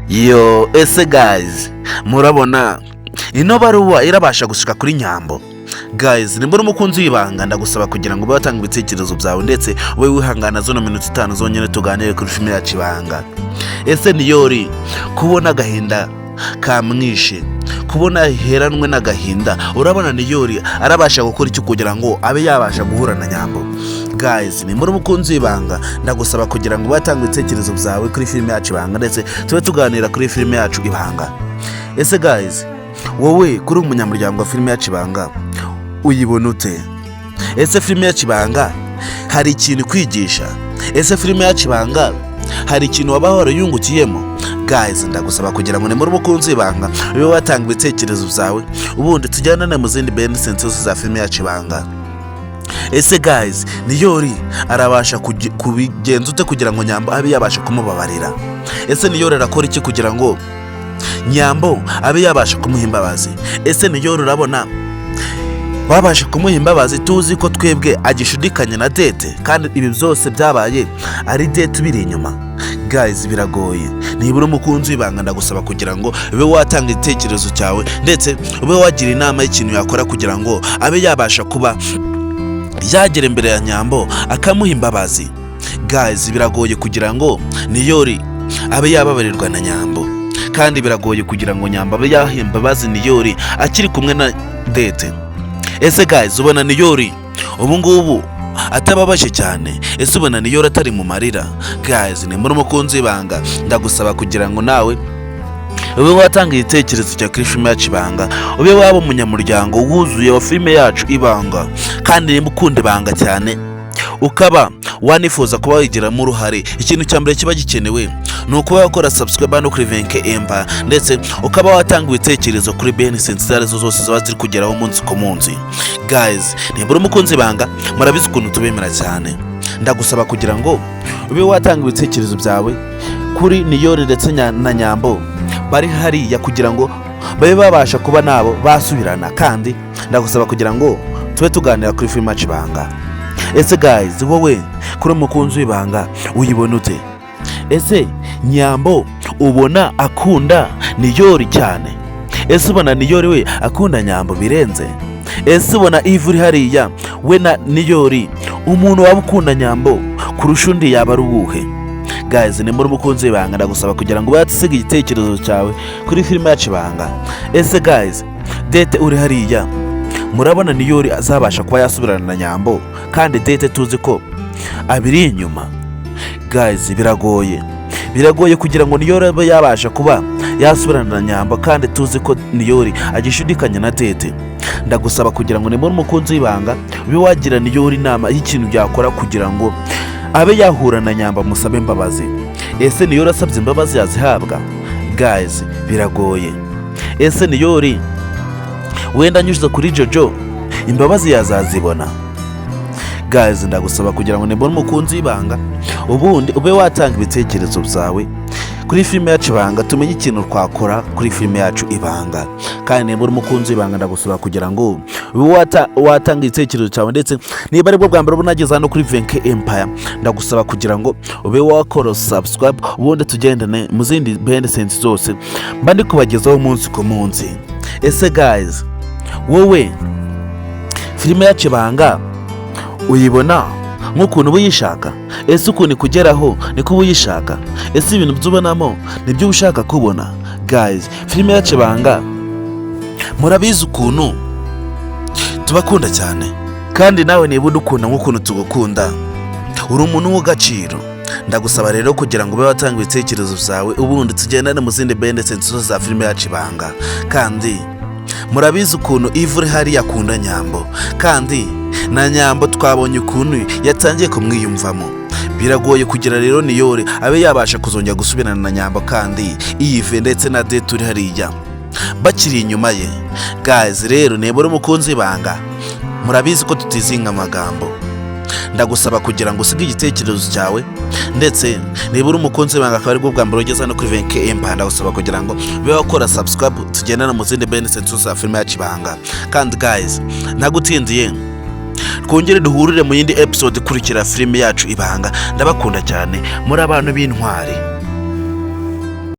Yo, ese guys, murabona ino baruwa irabasha gushika kuri Nyambo? Guys, nimba uri umukunzi w'Ibanga, ndagusaba kugira ngo ube watanga ibitekerezo byawe, ndetse ube wihangana zino minota 5 zonyine tuganire kuri filime yacu Ibanga. Ese Niyori kubona agahinda kamwishe, kubona heranwe n'agahinda, urabona Niyori arabasha gukora icyo kugira ngo abe yabasha guhura na Nyambo? Guys, nimba uri umukunzi w'Ibanga, ndagusaba kugira ngo ube watanga ibitekerezo byawe kuri filime yacu Ibanga, ndetse tube tuganira kuri filime yacu Ibanga. Ese guys, wowe kuri umunyamuryango wa filime yacu Ibanga, uyibona ute? Ese filime yacu Ibanga hari ikintu kwigisha? Ese filime yacu Ibanga hari ikintu waba warayungukiyemo? Guys, ndagusaba kugira ngo nimba umukunzi w'Ibanga ube watanga ibitekerezo byawe, ubundi tujyanane mu zindi behind zose za filime yacu Ibanga. Ese guys, Niyori arabasha kubigenza ute kugira ngo Nyambo abe yabasha kumubabarira? Ese Niyori arakora iki kugira ngo Nyambo abe yabasha kumuha imbabazi? Ese Niyori urabona babasha kumuha imbabazi, tuzi ko twebwe agishidikanya na Dete, kandi ibi byose byabaye ari Dete ubiri inyuma? Guys, biragoye. Niba uri umukunzi w'Ibanga, ndagusaba kugira ngo ube watanga igitekerezo cyawe, ndetse ube wagira inama y'ikintu yakora kugira ngo abe yabasha kuba yagera imbere ya Nyambo akamuha imbabazi. Guys, biragoye kugira ngo Niyori abe yababarirwa na Nyambo, kandi biragoye kugira ngo Nyambo abe yaha imbabazi Niyori akiri kumwe na Dete. Ese guys, ubona Niyori ubu ngubu atababaje cyane? Ese ubona Niyori atari mu marira? Guys, ni muri umukunzi w'Ibanga, ndagusaba kugira ngo nawe ube watanga igitekerezo cya kuri filime yacu Ibanga, ube waba umunyamuryango wuzuye wa filime yacu Ibanga. Kandi nimba ukunda Ibanga cyane, ukaba wanifuza kuba wayigiramo uruhare, ikintu cya mbere kiba gikenewe ni ukuba wakora subscribe hano kuri Venke Empire, ndetse ukaba watanga ibitekerezo kuri behind scenes izo arizo zose ziba ziri kugeraho umunsi ku munsi. Guys, nimba uri umukunzi Ibanga, murabizi ukuntu tubemera cyane. Ndagusaba kugira ngo ube watanga ibitekerezo byawe kuri Niyori ndetse na Nyambo bari hariya, kugira ngo babe babasha kuba nabo basubirana. Kandi ndagusaba kugira ngo tube tuganira kuri filime yacu Ibanga. Ese guys, wowe kuri umukunzi w'Ibanga, uyibona ute? Ese Nyambo ubona akunda Niyori cyane? Ese ubona Niyori we akunda Nyambo birenze? Ese ubona ivu uri hariya we na Niyori, umuntu waba ukunda Nyambo kurusha undi yaba ari uwuhe? Guys, ni muri umukunzi w'Ibanga, ndagusaba kugira ngo usiga igitekerezo cyawe kuri filime yacu Ibanga. Ese guys, Dete uri hariya, murabona Niyori azabasha kuba yasubirana na Nyambo, kandi Dete tuzi ko abiri inyuma? Guys, biragoye, biragoye kugira ngo Niyori abe yabasha kuba yasubirana na Nyambo, kandi tuzi ko Niyori agishidikanya na Dete. Ndagusaba kugira ngo nimba umukunzi w'Ibanga ube wagira Niyori inama y'ikintu yakora kugira ngo abe yahura na Nyambo amusabe imbabazi. Ese Niyori asabye imbabazi yazihabwa? Guys, biragoye. Ese Niyori wenda anyuze kuri Jojo imbabazi yazazibona? Guys, ndagusaba kugira ngo nimba umukunzi w'Ibanga, ubundi ube watanga ibitekerezo byawe kuri filime yacu Ibanga, tumenye ikintu twakora kuri filime yacu Ibanga. Kandi nimba uri umukunzi w'Ibanga, ndagusaba kugira ngo ube watanga igitekerezo cyawe, ndetse niba aribwo bwa mbere ubona ageze hano kuri Venke Empire, ndagusaba kugira ngo ube wakora subscribe, ubundi tugendane mu zindi behind scenes zose mba ndi kubagezaho umunsi ku munsi. Ese guys, wowe filime yacu Ibanga uyibona nk'ukuntu uba uyishaka? Ese ukuntu ikugeraho niko uba uyishaka? Ese ibintu by'ubonamo nibyo uba ushaka kubona? Guys, filime yacu Ibanga murabizi ukuntu tubakunda cyane, kandi nawe niba udukunda nk'ukuntu tugukunda, uri umuntu w'agaciro. Ndagusaba rero kugira ngo ube watanga ibitekerezo byawe, ubundi tugendane mu zindi behind scenes zose za filime yacu Ibanga. Kandi murabizi ukuntu ivu uri hariya akunda Nyambo, kandi na Nyambo twabonye ukuntu yatangiye kumwiyumvamo. Biragoye kugira rero Niyore abe yabasha kuzongera gusubirana na Nyambo, kandi Ive ndetse na Dete uri hariya bakiri inyuma ye. Guys, rero niba uri umukunzi Ibanga, murabizi ko tutizinga amagambo. Ndagusaba kugira ngo usige igitekerezo cyawe, ndetse niba uri umukunzi w'Ibanga akaba aribwo bwa mbere ugeze hano kuri Venke Empire, ndagusaba kugira ngo ube wakora subscribe, tugendane mu zindi behind scenes za filime yacu Ibanga. Kandi guys, ntagutindiye, twongere duhurire mu yindi episode ikurikira filime yacu Ibanga. Ndabakunda cyane, muri abantu b'intwari.